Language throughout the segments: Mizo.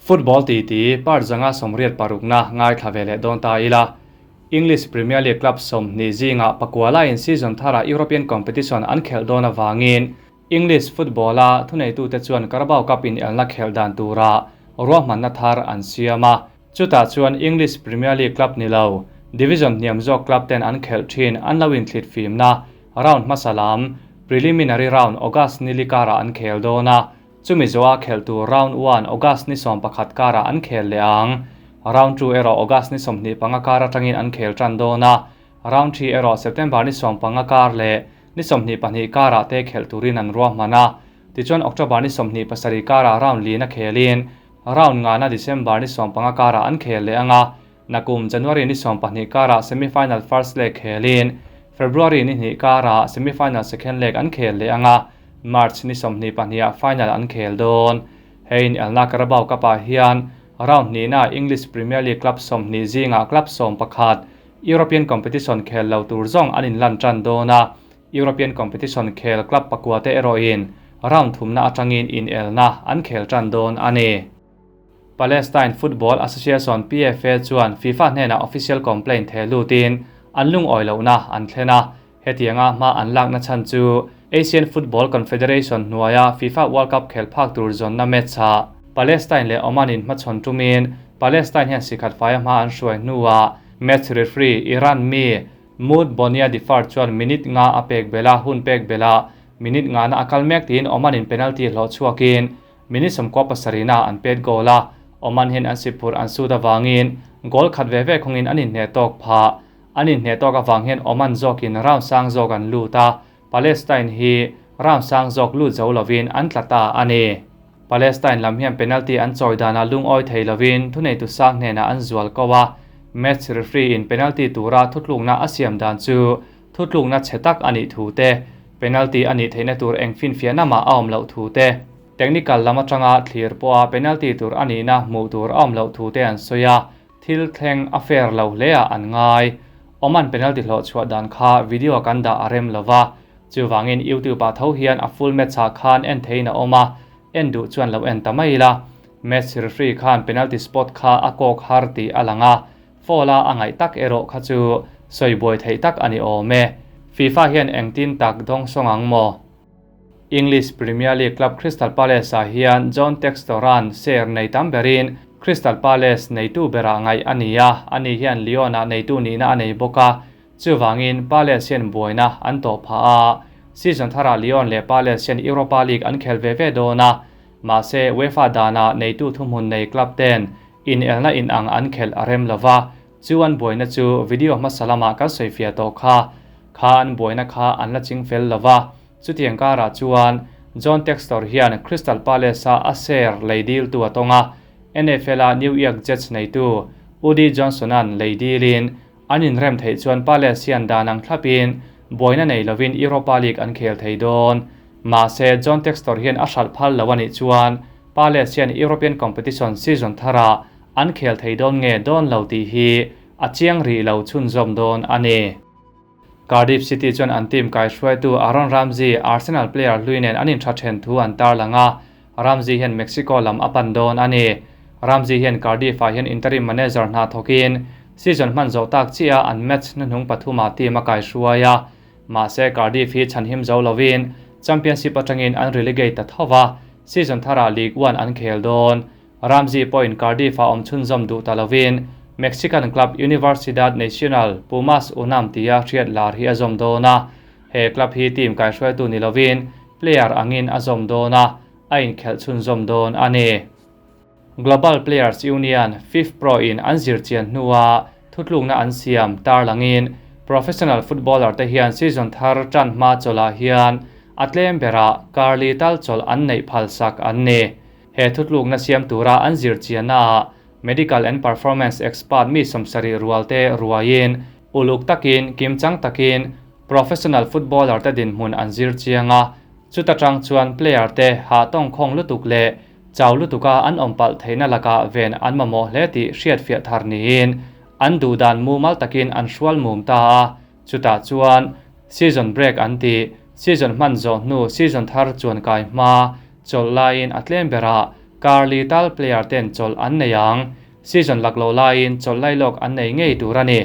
Football titi part 186na ngaithla ve leh dawn ta ila. English Premier League club 20 zingah pakua laiin season thara European competition an khelh dawn avangin English football-a thuneitute chuan Carabao Cup inelna khelh dan tura ruahmanna thar an siam a. Chutah chuan English Premier League club ni lo, division hniam zawk club ten an khelh thin an lo inthlit fimna round hmasa lam, preliminary round, August ni li karah an khel dawn a. Chumi zawha khelh tur round one August ni 11 karah an khel leh ang. Round two erawh August ni 25 kar atangin an khel tan dawn a. Round three erawh September ni 15 kar leh ni 22 karah te khelh turin an ruahman a. Tichuan October ni 27 karah round lina khelin round ngana December ni 15 karah an khel leh anga. Nakum January ni 12 karah semi-final first leg khelin February ni hnih karah semi-final second leg an khel leh anga. March ni 22 final an khel dawn. Hein elna Carabao Cup ah hian round hnihna English Premier League club 20 zingah club 11 European competition khel lo tur zawng an inlan tan dawn a. European competition khel club pakua te erawhin round thumna atangin in elna an khel tan dawn ani. Palestine Football Association PFA chuan FIFA hnena official complaint the lutin an lung oi lohna an thlena. Hetianga hma an lakna chan chu Asian Football Confederation hnuaia FIFA World Cup khel phak tur zawnna match ah Palestine leh Oman in hmachhawn tumin Palestine hian sikhat faia hma an hruai hnuah match referee Iran mi Mood Bonyadifar chuan minute nga a pek bela hun pek bela minute nga na akal mek tiin Oman in penalty hlawh chhuakin minute 17 na an pet goal a. Oman hian an sipur an sut awangin goal khat ve ve khungin an inhne tawk pha. An inhne tawk awang hian Oman zawkin round sang zawk an lut a. Palestine hi round sang zawk lut zo lovin an tlata ani. Palestine lam hian penalty an chawi dana lung oi thei lovin thunei tu sang hnena an zual ko a. Match referee in penalty tura thutlukna a siam dan chu thutlukna chetak ani thu te, penalty ani theina tur eng fin fiahna ma a awm loh thu te, technical lam atanga thlir pawha penalty tur ani na hmuh tur a awm loh thu te an sawi a. Thil thleng a fair lo hle a an ngai. Oman penalty hlawh chhuah dan kha video kan dah a rem lova. Chuwangin YouTube ah tho hian a full match ah khan en thein a awm a, en duh chuan lo en ta mai la. Match referee khan penalty spot kha a kawk har ti a lang a, foul a angai tak erawh kha chu sawibuai thei tak ani awm e. FIFA hian engtin tak dawng sawng ang maw? English Premier League club Crystal Palace ah hian John Textoran share nei tam berin Crystal Palace neitu bera ngai ani a, ani hian Lyon ah neitu nihna a nei bawk a. Chuwangin Palace hian buaina an tawh pha a. Season thara Lyon leh Palace hian Europa League an khel ve ve dawn a. Mahse UEFA dana neitu thuhmun nei club ten in elna in ang an khel a rem lova. Chu an buaina chu video hmasa lama kan sawi fiah tawh kha. Kha an buaina kha an la ching fel lova. Chutiang karah chuan John Textor hian Crystal Palace a a share lei deal tu atonga. NFL a New York Jets neitu Udi Johnson an lei dealin an inrem thei chuan Palace hian dan ang thlapin buaina nei lovin Europa League an khel thei dawn. Mahse John Textor hian a hral phal lo ani chuan Palace hian European competition season thara an khel thei dawn nge dawn lo tih hi a chiang ri lo chhun zawm dawn ani. Cardiff City chuan an team kai hruaitu Aaron Ramsey Arsenal player hluinen an intha then thu an tar langa. Ramsey hian Mexico lam a pan dawn ani. Ramsey hian Cardiff ah hian interim manager hna thokin season hman zo tak chia an match hnuhnung pathuma team a kai hruaia. Mahse Cardiff hi chanhim zo lovin Championship atangin an relegate ta thova. Season thara League 1 an khel dawn. Ramsey point Cardiff a awm chhunzawm duh ta lovin Mexican club Universidad Nacional Pumas Unam tia hriat lar hi a zawm dawn a. He club hi team kai hruaitu ni lovin player angin a zawm dawn a, a inkhelh chhunzawm dawn ani. Global Players Union FIFPro in an zir chian hnuah thutlukna an siam tar langin professional footballer te hian season thar tan hma chawlah hian a tlem berah karli tal chawl an neih phal sak an ni. He thutlukna siam tura an zir chianna medical and performance expert mi sawmsarih rual te ruaiin uluk takin kim chang takin professional footballer te dinhmun an zir chianga. Chuta tang chuan player te ha tawng khawng lutuk leh chau lutuka an awm palh theihna laka ven an mamawh hle tih hriat fiah thar niin an duh dan mumal takin an hrual mum ta a. Chutah chuan season break an ti, season hman zawh hnu season thar chuan kai hma chawlh laiin a tlem berah. Kar li tal player ten chawlh an nei ang. Season laklawh laiin chawlh lailawk an nei ngei tur a ni.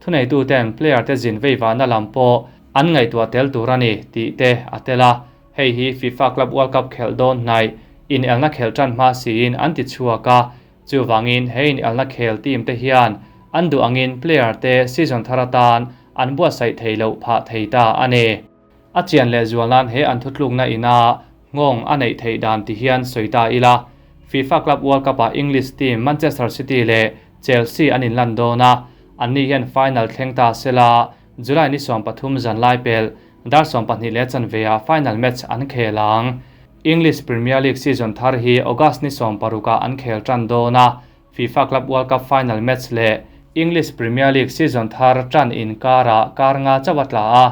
Thuneitu ten player te zin vei vahna lam pawh an ngaihtuah tel tur a ni tih te a tel a. Hei hi FIFA Club World Cup khelh dawn hnaih inelna khelh tan hma siin an ti chhuak a. Chuvangin he inelna khel team te hian an duh angin player te season thar atan an buatsaih thei loh phah thei ta a ni. A chian leh zual nan he an thutlukna ina nghawng a neih theih dan ti hian sawi ta ila. FIFA Club World Cup-ah English team Manchester City leh Chelsea an inlan dawn a, anni hian final thleng ta sela July ni 13 zan lai pel dar 12 leh chanve ah final match an khel ang. English Premier League season thar hi August ni 16 ah an khel tan dawn a, FIFA Club World Cup final match leh English Premier League season thar tan inkarah kar nga chauh a tla a,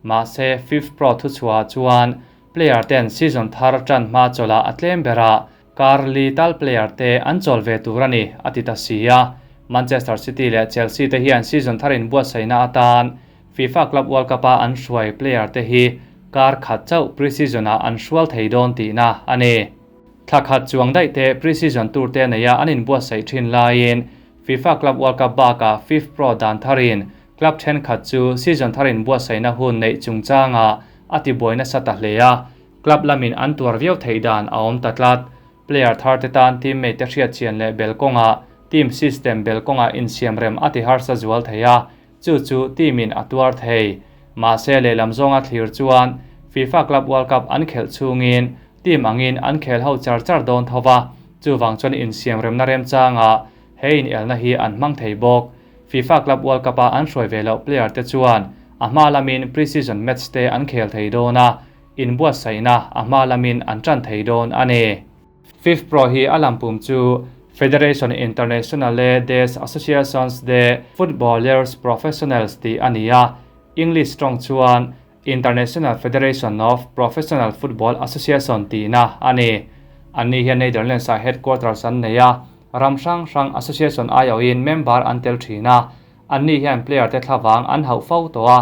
mahse FIFPro thuchhuah chuan player ten season thar tan hma chawlh a tlem berah kar li tal player te an chawl ve tur a ni a ti ta si a. Manchester City leh Chelsea te hian season tharin buatsaihna atan FIFA Club World Cup a an hruai player te hi kar khat chauh pre-season ah an hrual thei dawn tihna a ni. Thla khat chuang daih te pre-season tur te neia an inbuatsaih thin laiin FIFA Club World Cup bakah FIFPro dan tharin club thenkhat chu season tharin buatsaihna hun neih chungchangah a tibuai nasa ta hle a. Club lamin an tuar viau theih dan a awm ta tlat. Player thar te tan teammate te hriat chian leh bel kawngah team system bel kawngah insiam rem a ti harsa zual thei a, chu chu team in a tuar thei. Mahse lehlam zawnga thlir chuan FIFA Club World Cup an khelh chungin team angin an khel ho char char dawn tho va, chuvang chuan insiam remna remchangah he inelna hi an hmang thei bawk. FIFA Club World Cup a an hruai ve loh player te chuan a hma lamin pre-season match te an khel thei dawn a, inbuatsaihna a hma lamin an tan thei dawn a ni. FIFPro hi a lampum chu Federation Internationale des Associations de Footballeurs Professionnels tih a ni a, English tawng chuan International Federation of Professional Football Association tihna a ni. Anni hian Netherlands ah headquarters an nei a, ram hrang hrang association aiawhin member an tel thin a, anni hian player te thlavang an hauh fo tawh a,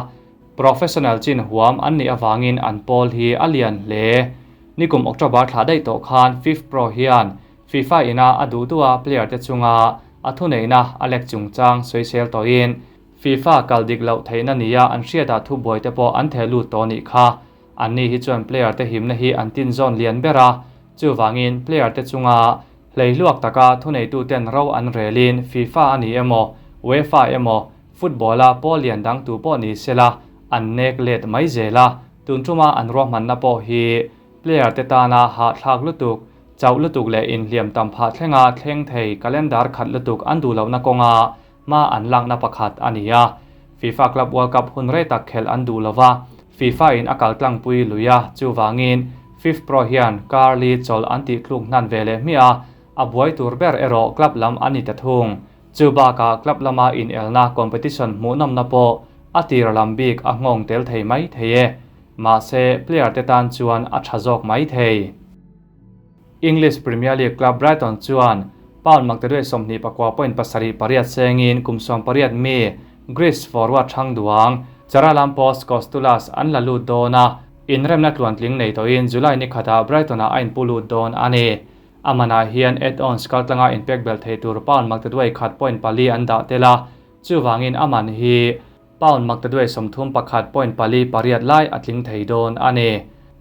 professional chin huam an nih avangin an pawl hi a lian hle. Nikum October thla daih tawh khan FIFPro hian FIFA ina a duh duh a player te chunga a thuneihna a lek chungchang sawisel tawhin FIFA kal dik loh theihna nia an hriatah thubuai te pawh an theh lut tawh nih kha. Anni hi chuan player te himna hi an tin zawn lian ber a, chuvangin player te chunga hleihluak taka thuneitu ten ro an relin FIFA a ni emaw, UEFA emaw, football a pawl lian dang tu pawh ni sela an nek let mai zel a, tun tuma an ruahmanna pawh hi player te tana hahthlak lutuk, chauh lutuk leh inhliam tam phah thlenga thleng thei calendar khat lutuk an duh lohna kawnga hma an lakna pakhat a ni a. FIFA Club World Cup hun rei tak khelh an duh lova, FIFA in a kal tlangpui lui a, chuvangin FIFPro hian kar li chawlh an tih thluk hnan ve leh hmiah a, a buai tur ber erawh club lam a ni ta thung. Chu bakah club lama inelna competition hmuhnawmna pawh a tir lam bik a nghawng tel thei mai thei e. Mahse player te tan chuan a tha zawk mai thei. English Premier League club Brighton chuan pound maktaduai 24.78 sengin kum 18 mi Greece forward thang duang Charalampos Kostoulas an la lut dawn a, inremna tluantling nei tawhin July ni khatah Brighton-ah a inpu lut dawn a ni. A manah hian add-ons kaltlanga inpek bel thei tur pound maktaduai 1.4 an dah tel a, chuvangin a man hi pound maktaduai 31.48 lai a tling thei dawn a ni.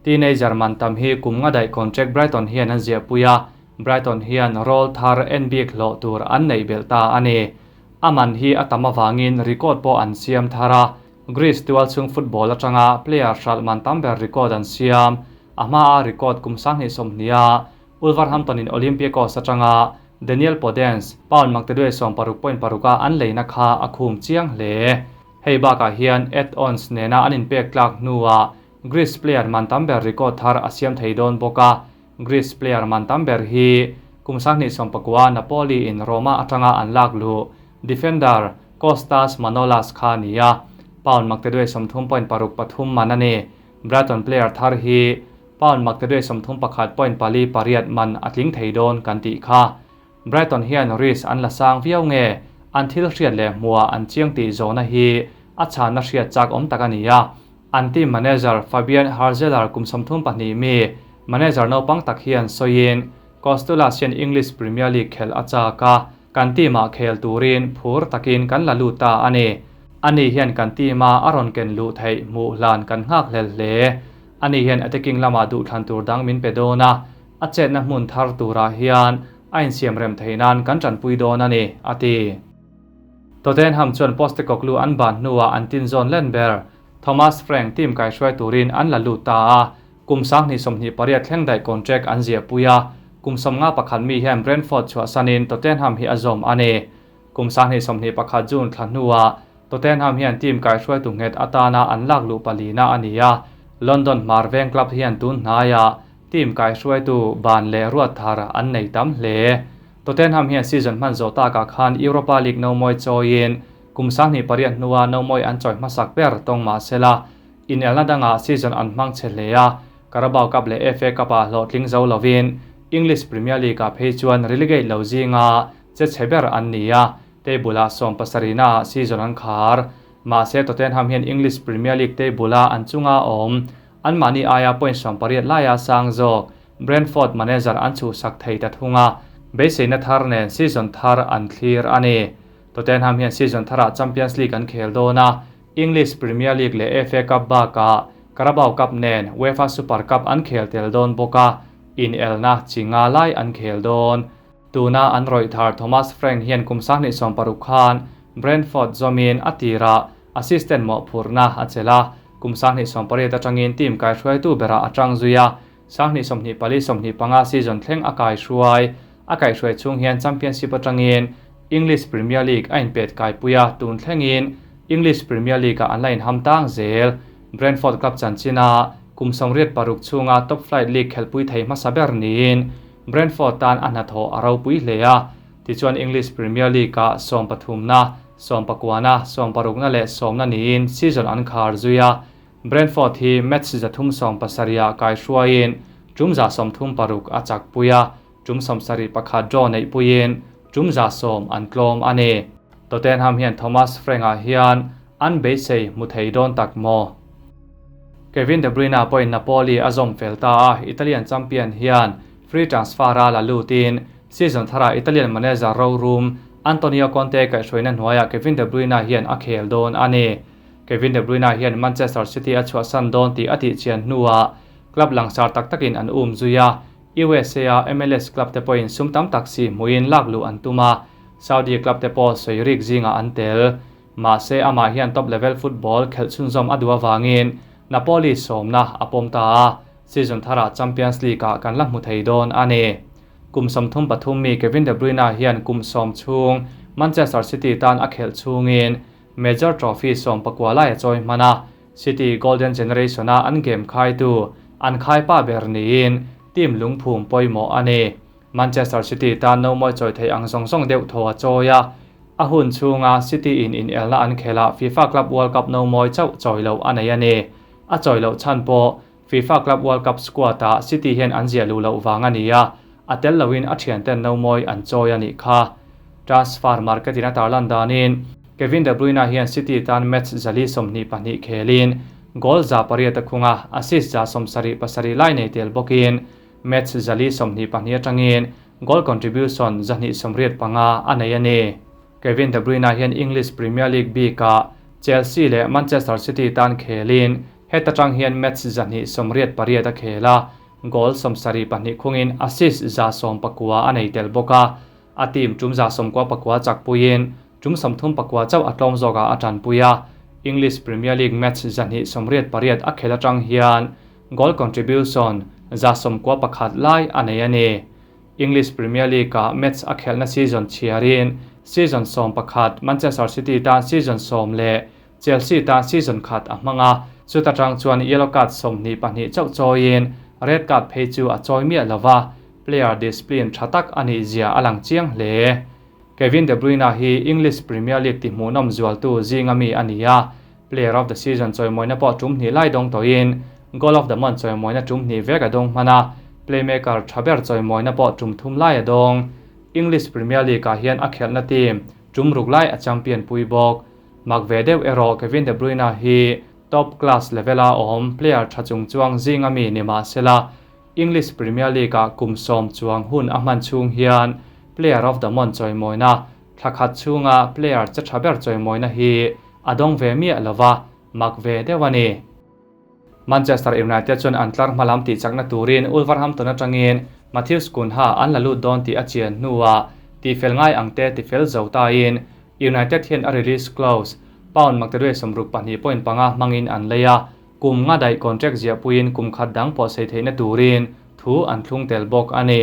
Teenager man tam hi kum nga daih contract Brighton hian an ziahpui a, Brighton hian roll thar en bik hlawh tur an neih belh ta a ni. A man hi a tam avangin record pawh an siam thar a, Greece tual chung football atanga player hralh man tam ber record an siam. A hma a record kum 2020 a Wolverhampton in Olympiacos atanga Daniel Podence pound maktaduai 60.6 a an leina kha a khum chiang hle. Hei bakah hian add-ons nena an inpek tlak hnuah Greece player man tam ber record thar a siam thei dawn bawk a. Greece player man tam ber hi kum 2019 Napoli in Roma atanga an lak lu defender Kostas Manolas kha ni a, pound maktaduai 30.63 man a ni. Brighton player thar hi pound maktaduai 31.48 man a tling thei dawn kan tih kha. Brighton hian risk an la sang viau nge an thil hriat leh hmua an chiang tih zawhna hi a chhanna hriat chak awm tak a ni a. An team manager Fabian Hurzeler kum 32 mi manager naupang tak hian sawiin Kostoulas hian English Premier League khelh a chak a, kan team-ah khel turin phur takin kan la lut ta a ni. Ani hian kan team-a a rawn ken luh theih hmuh hlan kan nghak hlel hle. Ani hian attacking lamah duhthlan tur dang min pe dawn a, a chetna hmun thar turah hian a insiam rem theih nan kan tanpui dawn a ni, a ti. Tottenham chuan Postecoglou an ban hnuah an tinzawn len ber Thomas Frank team kaihruai turin an la lut ta a, kum 2028 thleng daih contract an ziahpui a, kum 51 mi hian Brentford chhuahsanin Tottenham hi a zawm a ni. Kum 2021 June thla hnuah Tottenham hian team kaihruaitu nghet atana an lak luh palina a ni a, London hmar veng club hian tun hnaiah team kaihruaitu ban leh ruat thar an nei tam hle. Tottenham hian season hman zawh takah khan Europa League nomawi chawiin kum 28 hnua nomawi an chawi hmasak ber tawng mah sela, inelna dangah season an hmang che hle a, Carabao Cup leh FA Cup-ah hlawhtling zo lovin English Premier League-ah phei chuan relegate lo zinga che chhe ber an ni a, table-ah 70-naah season an khar. Mahse Tottenham hian English Premier League table-a an chunga awm, anmahni aia point 18 laia sang zawk Brentford manager an chhuhsak thei ta thung a, beiseina thar nen season thar an thlir a ni. Tottenham hian season tharah Champions League an khel dawn a, English Premier League leh FA Cup bakah Carabao Cup nen UEFA Super Cup an khel tel dawn bawk a, inelna chi nga lai an khel dawn. Tuna an rawih thar Thomas Frank hian kum 2016 khan Brentford zawmin a tirah assistant mawhphurhna a chelh a, kum 2018 atangin team kaihruaitu berah a tang zui a, 2024-25 season thleng a kaihruai. A kaihruai chhung hian Championship atangin English Premier League a inpet kaipui a, tun thlengin English Premier League-ah an la inham tang zel. Brentford club chanchina kum 86 chhunga top flight league khelpui thei hmasa ber niin Brentford tan a hnathawh a ropui hle a, tichuan English Premier League-ah 13na, 19na, 16na leh 10na niin season an khar zui a. Brentford hi match 370-ah kaihruaiin tum 136 a chakpui a, tum 71 draw neihpuiin tum 110 an tlawm a ni. Tottenham hian Thomas Frank-ah hian an beisei hmu thei dawn tak maw? Kevin De Bruyne pawhin Napoli a zawm fel ta a, Italian champion hian free transfer a la lutin season tharah Italian manager rorum Antonio Conte kaihhruaina hnuaiah Kevin De Bruyne hian a khel dawn a ni. Kevin De Bruyne hian Manchester City a chhuahsan dawn tih a tihchian hnuah club langsar tak takin an um zui a, USA a MLS club te pawhin sum tam tak si hmuin lak luh an tum a, Saudi club te pawh sawi rik zingah an tel. Mahse amah hian top level football khelh chhunzawm a duh avangin Napoli sawmna a pawm ta a, season tharah Champions League-ah kan la hmu thei dawn a ni. Kum 33 mi Kevin De Bruyne hian kum 10 chhung Manchester City tan a khelh chhungin Major Trophy 19 lai a chawi hman a, City Golden Generation-a an game khaitu an khaipa ber niin team lungphum pawimawh a ni. Manchester City tan nomawi chawi thei ang zawng zawng deuh thaw a chawi a, a hun chhunga City in inelna an khelh FIFA Club World Cup nomawi chauh chawi loh a nei a ni. A chawi loh chhan pawh FIFA Club World Cup squad-ah City hian an ziah luh loh vang a ni a, a tel loin a thianten nomawi an chawi a nih kha. Transfer market-in a tarlan danin Kevin De Bruyne hian City tan match 422 khelin goal 800 a khung a, assist 77 lai nei tel bawkin match 422 atangin goal contribution 285 a nei a ni. Kevin De Bruyne hian English Premier League bikah Chelsea leh Manchester City tan khelin heta tang hian match 288 a khel a, goal 72 khungin assist 119 a nei tel bawk a, a team tum 94 chakpuiin tum 34 chauh a tlawm zawkah a tanpui a. English Premier League match 288 a khel atang hian goal contribution 91 lai a nei a ni. English Premier League-ah match a khelhna season chhiarin season 11 Manchester City tan season 10 leh Chelsea tan season khat a hmang a, chuta tang chuan yellow card 22 chauh chawiin red card phei chu a chawi miah lova, player discipline tha tak a nih zia a lang chiang hle. Kevin De Bruyne hi English Premier League tihmuhnawm zualtu zinga mi a ni a, Player of the Season chawimawina pawh tum hnih lai dawng tawhin Goal of the Month chawimawina tum hnih vek a dawng hman a, Playmaker tha ber chawimawina pawh tum thum lai a dawng. English Premier League-ah hian a khelhna team tum ruk lai a champion pui bawk. Mak ve deuh erawh Kevin De Bruyne hi top class level-a awm player tha chung chuang zinga mi ni mahsela. English Premier League-ah kum sawm chuang hun a hman chhung hian Player of the Month chawimawina, thla khat chhunga player che tha ber chawimawina hi a dawng ve miah lova, mak ve deuh a ni. Manchester United chuan an tlar hma lam tihchakna turin Wolverhampton atangin Matheus Cunha an la lut dawn tih a chian hnuah tifel ngai ang te tifel zo tain United hian a release clause pound maktaduai 62.5 hmangin an lei a, kum nga daih contract ziahpuiin kum khat dang pawh sei theihna turin thu an thlung tel bawk a ni.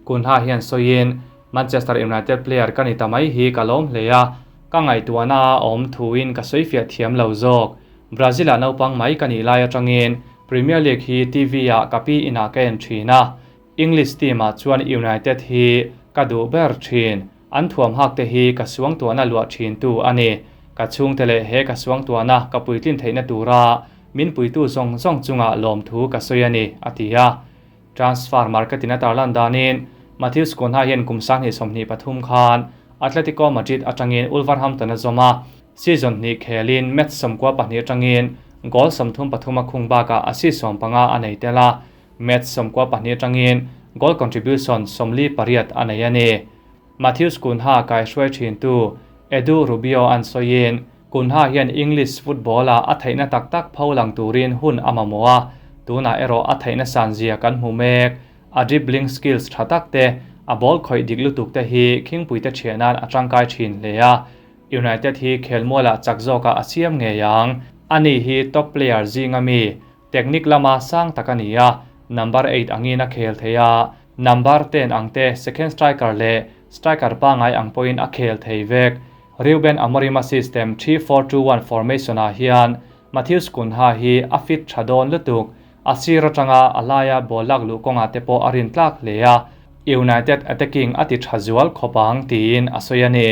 Cunha hian sawiin, Manchester United player ka ni ta mai hi ka lawm hle a, ka ngaihtuahna a awm thuin ka sawifiah thiam lo zawk. Brazil-ah naupang mai ka nih lai atangin Premier League hi TV-ah ka pi inah ka en thin a, English team-ah chuan United hi ka duh ber thin. An thuam hak te hi ka suangtuahna luah thin tu a ni. Ka chhungte leh he ka suangtuahna ka puitlin theihna tura min puitu zawng zawng chungah lawmthu ka sawi a ni, a ti a. Transfer market-in a tarlan danin Matheus Cunha hian kum 2023 khan Atletico Madrid atangin Wolverhampton a zawm a, season hnih khelin match 92 atangin goal 33 a khung bakah assist 15 a nei tel a, match 92 atangin goal contribution 48 a nei a ni. Matheus Cunha kaihruai thintu Edu Rubio an sawiin Cunha hian English football-a a theihna tak tak pho lang turin hun a mamawh a, tunah erawh a theihna san zia kan hmu mek. A dribbling skills tha tak te, a ball khawih dik lutuk te hi khingpuite thiah nan a tangkai thin hle a. United hi khelmualah chak zawkah a siam ngei ang. Ani hi top player zinga mi, technique lama sang tak a ni a, number eight angin a khel thei a, number ten ang te second striker leh striker pangai ang pawhin a khel thei vek. Ruben Amorim-a system 3-4-2-1 formation-ah hian Matheus Cunha hi a fit tha dawn lutuk. A sir atanga a laia ball lak luh kawngah te pawh a rin tlak hle a, United attacking a ti tha zual khawp ang tiin a sawi a ni.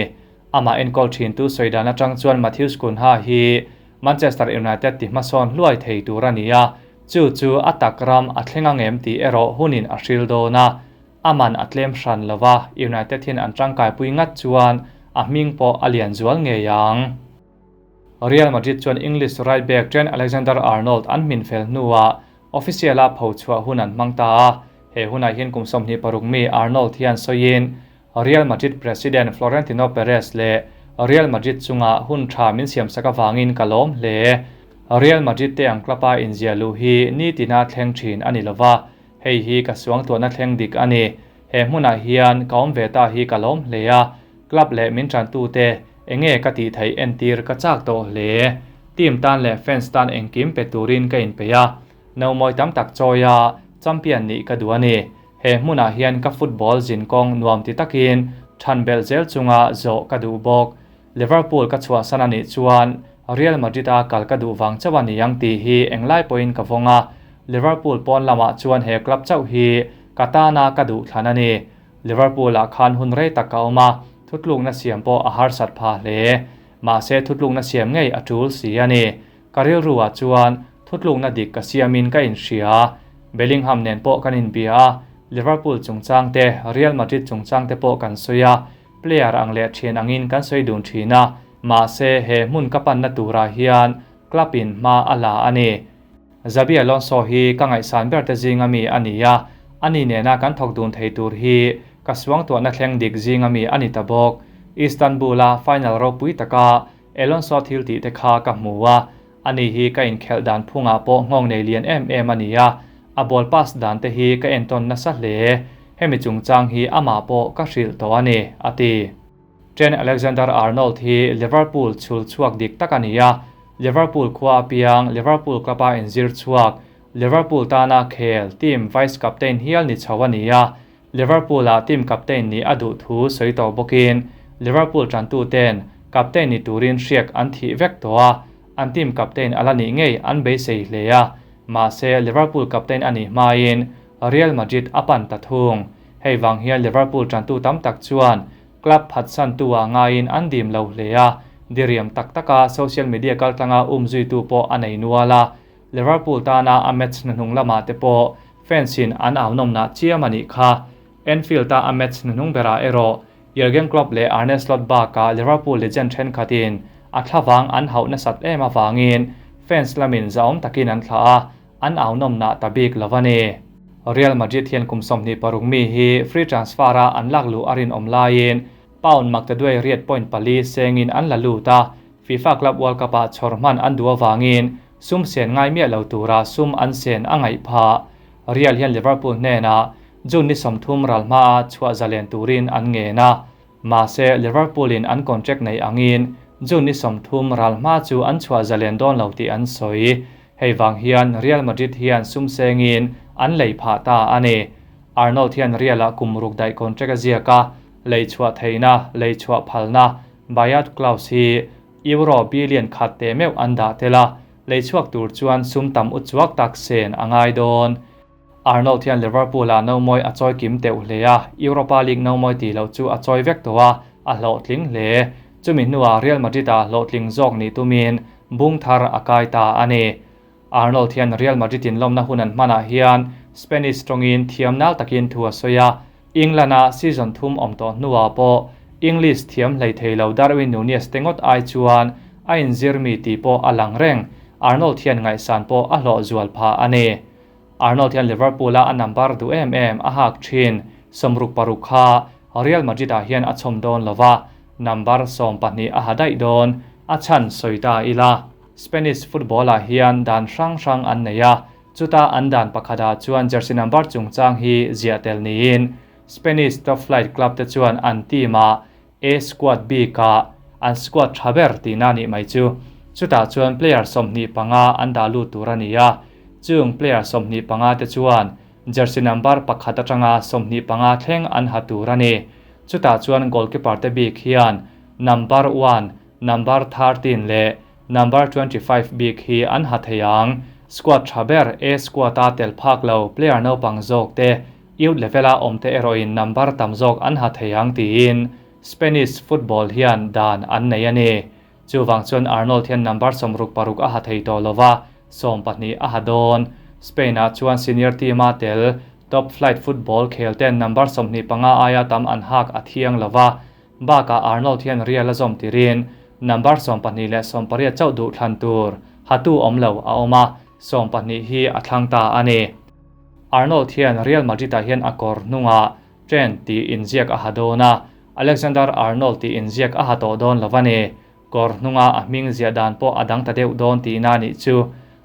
Amah enkawl thintu sawi dan atang chuan Matheus Cunha hi Manchester United ti hmasawn hluai thei tur a ni a, chu chu a tak ram a thleng ang em tih erawh hunin a hril dawn a. A man a tlem hran lova, United hian an tangkaipui ngat chuan a hming pawh a lian zual ngei ang. Real Madrid chuan English right back Trent Alexander-Arnold an hmin fel hnuah official-a pho chhuah hun an hmang ta a, he hunah hian kum 26 mi Arnold hian sawiin Real Madrid president Florentino Perez leh Real Madrid chunga hun tha min siamsak avangin ka lawm hle. Real Madrid te ang club-a inziah luh hi nitina thleng thin a ni lova, hei hi ka suangtuahna thleng dik a ni. He hmunah hian ka awm ve ta hi ka lawm hle a, club leh min tantute enge ka tih theih entir ka chak tawh hle. Team tan leh fans tan engkim pe turin ka inpeih a, nomawi tam tak chawi a, champion nih ka duh a ni. He hmunah hian ka football zinkawng nuam ti takin than belh zel chunga zawh ka duh bawk. Liverpool ka chhuahsan a nih chuan Real Madrid-a kal ka duh vang chauh a ni ang tih hi englai pawhin ka vawng a, Liverpool pawn lamah chuan he club chauh hi ka tana ka duh thlan a ni. Liverpool-ah khan hun rei tak ka awm a, thutlukna siam pawh a harsat pha hle. Mahse thutlukna siam ngei a tul si a ni. Ka rilruah chuan thutlukna dik ka siamin ka inhria. Bellingham nen pawh kan inbia a, Liverpool chungchang te, Real Madrid chungchang te pawh kan sawi a, player ang leh thian angin kan sawi dun thin a, mahse he hmun ka panna turah hian club in hma a la a ni. Xabi Alonso hi ka ngaihsan ber te zinga mi a ni a, ani nena kan thawk dun thei tur hi ka suangtuahna thleng dik zinga mi a ni ta bawk. Istanbul-a final ropui taka Alonso thil tih te kha ka hmu a, ani hi ka inkhelh dan phungah pawh nghawng nei lian em em a ni a, a ball pass dan te hi ka entawn nasa hle. Hemi chungchang hi amah pawh ka hrilh tawh a ni, a ti. Trent Alexander-Arnold hi Liverpool chhul chhuak dik tak a ni a, Liverpool khua apiang Liverpool club-a inzir chhuak, Liverpool tana khel team vice captain hial ni chho a ni a, Liverpool-ah team captain nih a duh thu sawi tawh bawkin Liverpool tantuten captain ni turin hriak an thih vek tawh a, an team captain a la nih ngei an beisei hle a, mahse Liverpool captain a nih hmain Real Madrid a pan ta thung. Hei vang hian Liverpool tantu tam tak chuan club phatsantu-ah ngaiin an dim lo hle a, diriam tak taka social media kaltlanga umzuitu pawh a nei nual a, Liverpool tana a match hnuhnung lamah te pawh fans-in an au nawmnah chiam a nih kha. Anfield-a a match hnuhnung berah erawh Jurgen Klopp leh Arne Slot bakah Liverpool legend thenkhatin a thlavang an hauh nasat em avangin fans lamin zahawm takin an thlah a, an au nawmnah ta bik lo a ni. Real Madrid hian kum 26 mi hi free transfer a an lak luh a rinawm laiin pound maktaduai riat point pali sengin an la lut a, FIFA Club World Cup-ah chhawr hman an duh avangin sum sen ngai miah lo tura sum an sen a ngaih phah. Real hian Liverpool hnenah June ni 30 ral hmaa chhuah zalen turin an ngen a, mahse Liverpool in an contract nei angin June ni 30 ral hma chu an chhuah zalen dawn lo tih an sawi. Hei vang hian Real Madrid hian sum sengin an lei phah ta a ni. Arnold hian Real-ah kum ruk daih contract a ziak a, lei chhuah theihna, lei chhuah phalna, buyout clause hi euro billion khat te meuh an dah tel a, lei chhuak tur chuan sum tam u chuak tak sen a ngai dawn. Arnold hian Liverpool-ah nomawi a chawi kim teuh hle a, Europa League nomawi tih loh chu a chawi vek tawh a, a hlawhtling hle. Chumi hnuah Real Madrid-ah hlawhtling zawk nih tumin bung thar a kai ta a ni. Arnold hian Real Madrid-in lawmna hun an hmanah hian Spanish tawngin thiam nal takin thu a sawi a, England-a season thum awm tawh hnuah pawh English thiam hlei thei lo Darwin Nunez te ngawt ai chuan a inzir mi tih pawh a lang reng. Arnold hian ngaihsan pawh a hlawh zual phah a ni. Arnold hian Liverpool-a a number duh em em a hak thin 66 kha Real Madrid-ah hian a chhawm dawn lo va, number 12 a ha daih dawn, a chhan sawi ta ila. Spanish football-ah hian dan hrang hrang an nei a, chuta an dan pakhatah chuan jersey number chungchang hi ziah tel niin Spanish top flight club te chuan an team-ah A squad bikah an squad tha ber tihna nih mai chu. Chutah chuan player 25 an dah lut tur a ni a, chung player 25 te chuan jersey number pakhat atanga 25 thleng an ha tur a ni. Chutah chuan goalkeeper te bik hian number 1, number 13 leh number 25 bik hi an ha thei ang. Squad tha ber A squad-a tel phak lo player naupang zawk te youth level-a awm te erawhin number tam zawk an ha thei ang tiin Spanish football hian dan an nei a ni. Chuwang chuan Arnold hian number 66 a ha thei tawh lova, 12 a ha dawn. Spain-ah chuan senior team-a tel top flight football khel ten number 25 aia tam an hak a thiang lova, baka Arnold hian Real a zawm tirin number 12 leh 18 chauh duh thlan tur hatu awm lo a awm a, 12 hi a thlang ta a ni. Arnold hian Real Madrid-ah hian a kawr hnungah Trent tih inziak a ha dawn a, Alexander Arnold tih inziak a ha tawh dawn lo a ni. Kawr hnunga a hming ziah dan pawh a dang ta deuh dawn tihna nih chu.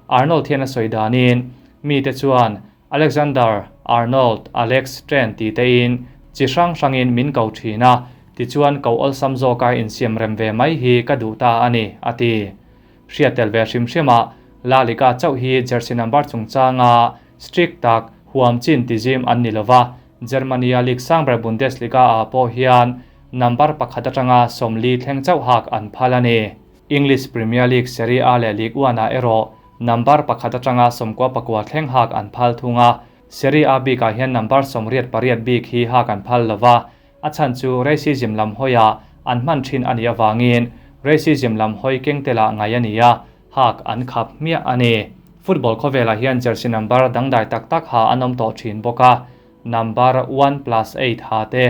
Arnold hian a sawi danin mi te chuan Alexander Arnold Alex Trent ti tein chi hrang hrangin min ko thin a, tichuan ko awlsam zawka insiam rem ve mai hi ka duh ta a ni, a ti. Hriat tel ve hrim hrima La Liga chauh hi jersey number chungchanga strict tak huam chin tizim an ni lova, Germania League sangber Bundesliga ah pawh hian number pakhat atanga 40 thleng chauh hak an phal a ni. English Premier League Serie A leh League 1 ah erawh number pakhat atanga 99 thleng hak an phal thunga, Serie A bikah hian number 88 bik hi hak an phal lova, a chhan chu racism lam hoia an hman thin ani awangin racism lam hoi kengtela ngai ani a, hak an khap hmiah a ni. Football khawvelah hian jersey number dangdai tak tak ha an awm tawh thin bawk a, number 1 plus 8 ha te,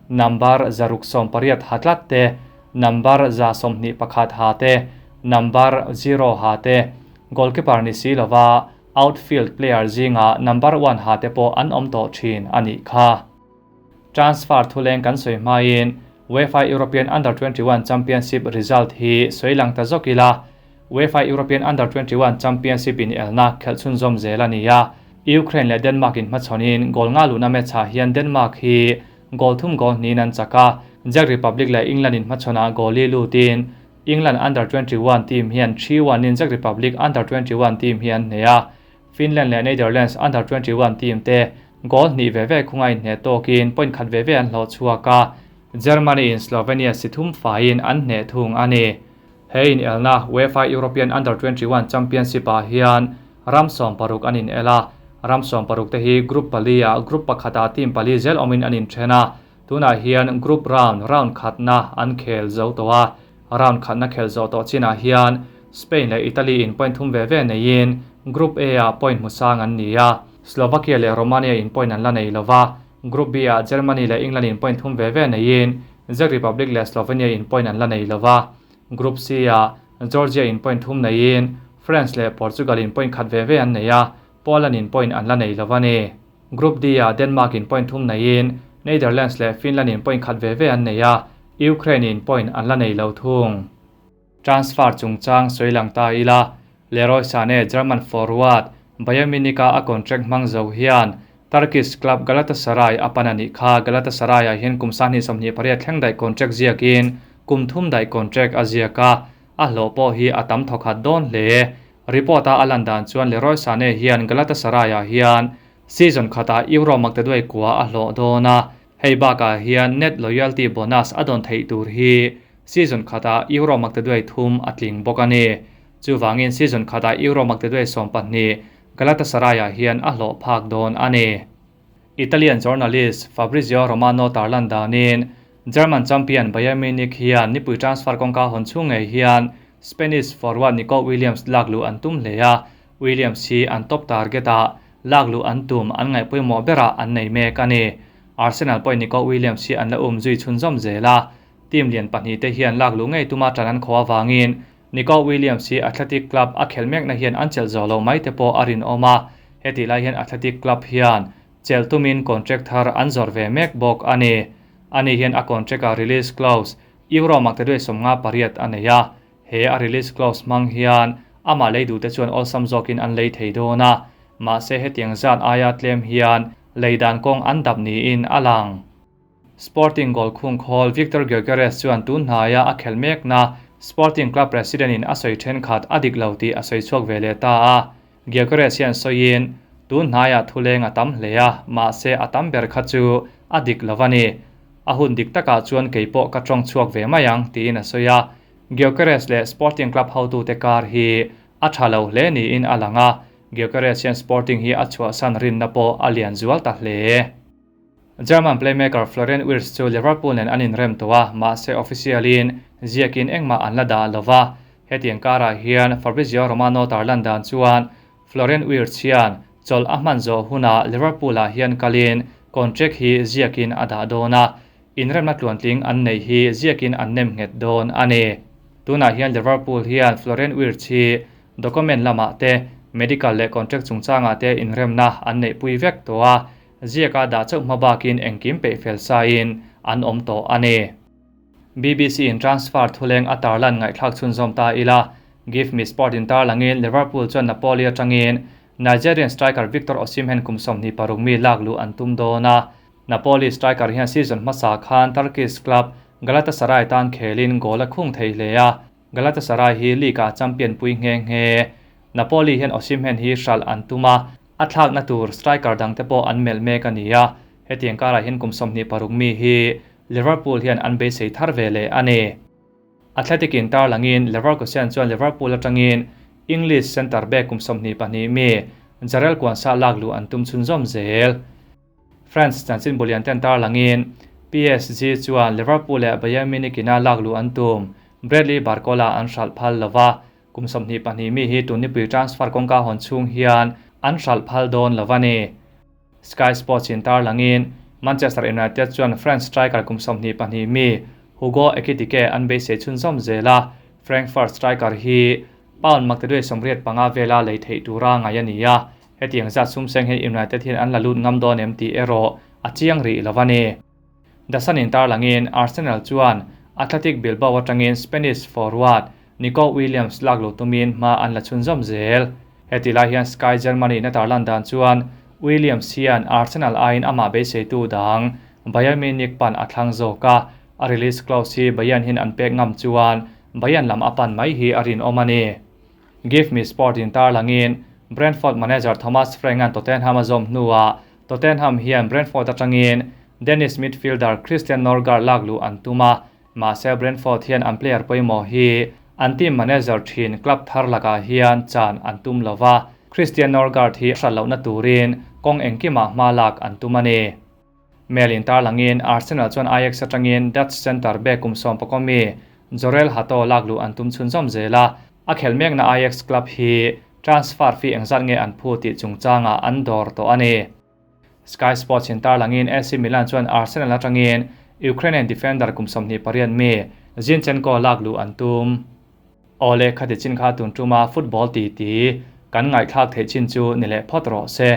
number 680 ha tlat te, number 121 ha te, number 0 ha te, goalkeeper ni si lova outfield player zinga number 1 ha te pawh an awm tawh thin ani kha. Transfer thuleng kan sawi hmain UEFA European Under 21 Championship result hi sawi lang ta zawk ila. UEFA European Under 21 Championship in elna khelh chhunzawm zel a ni a, Ukraine leh Denmark in hmachhawnin goal nga luhna match ah hian Denmark hi goal thum goal hnin an chak a, Czech Republic leh England in hmachhawnah goal li lutin England Under 21 team hian 3-1 in Czech Republic Under 21 team hi an hneh a, Finland leh Netherlands Under 21 team te goal hnih ve ve khunga in hneh tawkin point khat ve ve an hlawh chhuak a, Germany in Slovenia si thum faiin an hneh thung a ni. He in elna UEFA European Under 21 Championship ah hian ram 16 an in el a, ram 16 te hi group pali ah group pakhata team pali zel awmin an in then a, tunah hian group round round khatna an khel zo tawh a, round khatna khel zo tawh chinah hian Spain leh Italy in point thum ve ve neiin Group A ah point hmusang an ni a, Slovakia leh Romania in point an la nei lova, Group B ah Germany leh England in point thum ve ve neiin Czech Republic leh Slovenia in point an la nei lova, Group C ah Georgia in point thum neiin France leh Portugal in point khat ve ve an nei a, Poland in point an la nei lova ni. Group D-ah Denmark in point thum neiin Netherlands leh Finland in point khat ve ve an nei a, Ukraine in point an la nei lo thung. Transfer chungchang sawi lang ta ila, Leroy Sane German forward Bayern Munich-a a contract hmang zo hian Turkish club Galatasaray a pan a nih kha. Galatasaray-ah hian kum 2028 thleng daih contract ziakin kum thum daih contract a ziak a, a hlawh pawh hi a tam thawkhat dawn hle. Report-a a lan dan chuan Leroy Sane hian Galatasaray-ah hian season khatah Euro maktaduai kua a hlawh dawn a, hei bakah hian net loyalty bonus a dawn theih tur hi season khatah Euro maktaduai thum a tling bawk a ni. Chuvangin season khatah Euro maktaduai 12 Galatasaray-ah hian a hlawh phak dawn a ni. Italian journalist Fabrizio Romano tarlan danin German champion Bayern Munich hian nipui transfer kawngka hawn chhung ngei hian Spanish forward Nico Williams lak luh an tum hle a, Williams hi an top target-ah lak luh an tum an ngaih pawimawh berah an nei mek a ni. Arsenal pawhin Nico Williams hi an la um zui chhunzawm zel a, team lian pahnih te hian lak luh ngei tuma tan an khaw avangin Nico Williams hi Athletic Club a khelh mekna hian an chelh zawh loh mai te pawh a rinawm a, hetih lai hian Athletic Club hian chelh tumin contract thar an zawrh ve mek bawk a ni. Ani hian a contract-a release clause Euro maktaduai 58 a nei a, he a release clause hmang hian amah lei duhte chuan awlsam zawkin an lei thei dawn a, mahse hetiang zat aia tlem hian lei dan kawng an dap niin a lang. Sporting goal khung khawl Viktor Gyokeres chuan tun hnaia a khelh mekna Sporting Club president in a sawi thenkhat a dik lo tih a sawi chhuak ve leh ta a. Gyokeres hian sawiin, Tun hnaia thuleng a tam hle a, mahse a tam ber kha chu a dik lo a ni. A hun dik takah chuan kei pawh ka tawng chhuak ve mai ang, tiin a sawi a. Gyokeres leh Sporting Club hotute kar hi a tha lo hle niin a lang a, Gyokeres hian Sporting hi a chhuahsan rinna pawh a lian zual ta hle. German playmaker Florian Wirtz chu Liverpool nen an inrem tawh a, mahse official-in ziakin engmah an la dah lo va. Hetiang karah hian Fabrizio Romano tarlan dan chuan Florian Wirtz hian chawlh a hman zawh hunah Liverpool-ah hian kalin contract hi ziakin a dah dawn a, inremna tluantling an neih hi ziakin an nem nghet dawn a ni. Tunah hian Liverpool hian Florian Wirtz hi document lamah te, medical leh contract chungchangah te inremna an neihpui vek tawh a, Ziaka dah chauh hma bakin engkim peih fel sain an awm tawh a ni. BBC in transfer thuleng a tarlan ngaihthlak chhunzawm ta ila, Give Me Sport in tarlangin Liverpool chuan Napoli atangin Nigerian striker Victor Osimhen kum 26 mi lak luh an tum dawn a. Napoli striker hian season hmasa khan Turkish club Galatasaray tan khelin goal a khung thei hle a, Galatasaray hi league-ah champion pui nghe nghe. Napoli hian Osimhen hi hralh an tum a, a thlakna tur striker dangte pawh an melh mek a ni a, hetiang karah hian kum 26 mi hi Liverpool hian an beisei thar ve leh a ni. Athletic in tarlangin Leverkusen chuan Liverpool atangin English centre back kum 22 mi Jarell Quansah lak luh an tum chhunzawm zel. France chanchin bulian ten tarlangin PSG chuan Liverpool leh Bayern Munich ina lak luh an tum Bradley Barcola an hralh phal lova, kum 22 mi hi tun nipui transfer kawngka hawn chhung hian an hralh phal dawn lo a ni. Sky Sports in tarlangin Manchester United chuan French striker kum 22 mi Hugo Ekitike an beisei chhunzawm zel a, Frankfurt striker hi pound maktaduai 85 vela lei theih tura ngai a ni a, hetiang zat sumseng hi United hian an la lut ngam dawn em tih erawh a chiang rih lo a ni. The Sun in tarlangin Arsenal chuan Athletic Bilbao atangin Spanish forward Nico Williams lak luh tumin hma an la chhunzawm zel. Heti lai hian Sky Germany na tarlan dan chuan Williams hian Arsenal aiin amah beiseitu dang Bayern Munich pan a thlang zawk a, a release clause hi Bayern hian an pek ngam chuan Bayern lam a pan mai hi a rinawm a ni. Give Me Sport in tarlangin Brentford manager Thomas Frank an Tottenham a zawm hnuah Tottenham hian Brentford atangin Danish midfielder Christian Norgaard lak luh an tum a, mahse Brentford hian an player pawimawh hi an team manager thin club thar lakah hian chan an tum lova, Christian Norgaard hi hralh lohna turin kawng engkimah hma lak an tum a ni. Mail in tarlangin Arsenal chuan Ajax atangin Dutch centre back kum 11 mi Jorrel Hato lak luh an tum chhunzawm zel a, a khelh mekna Ajax club hi transfer fee engzat nge an phu tih chungchangah an dawr tawh a ni. Sky Sports in tarlangin AC Milan chuan Arsenal atangin Ukrainian defender kum 28 mi Zinchenko lak luh an tum. Awle khati chin kha tun tuma football ti ti kan ngaihthlak theih chin chu ni leh phawt rawh se.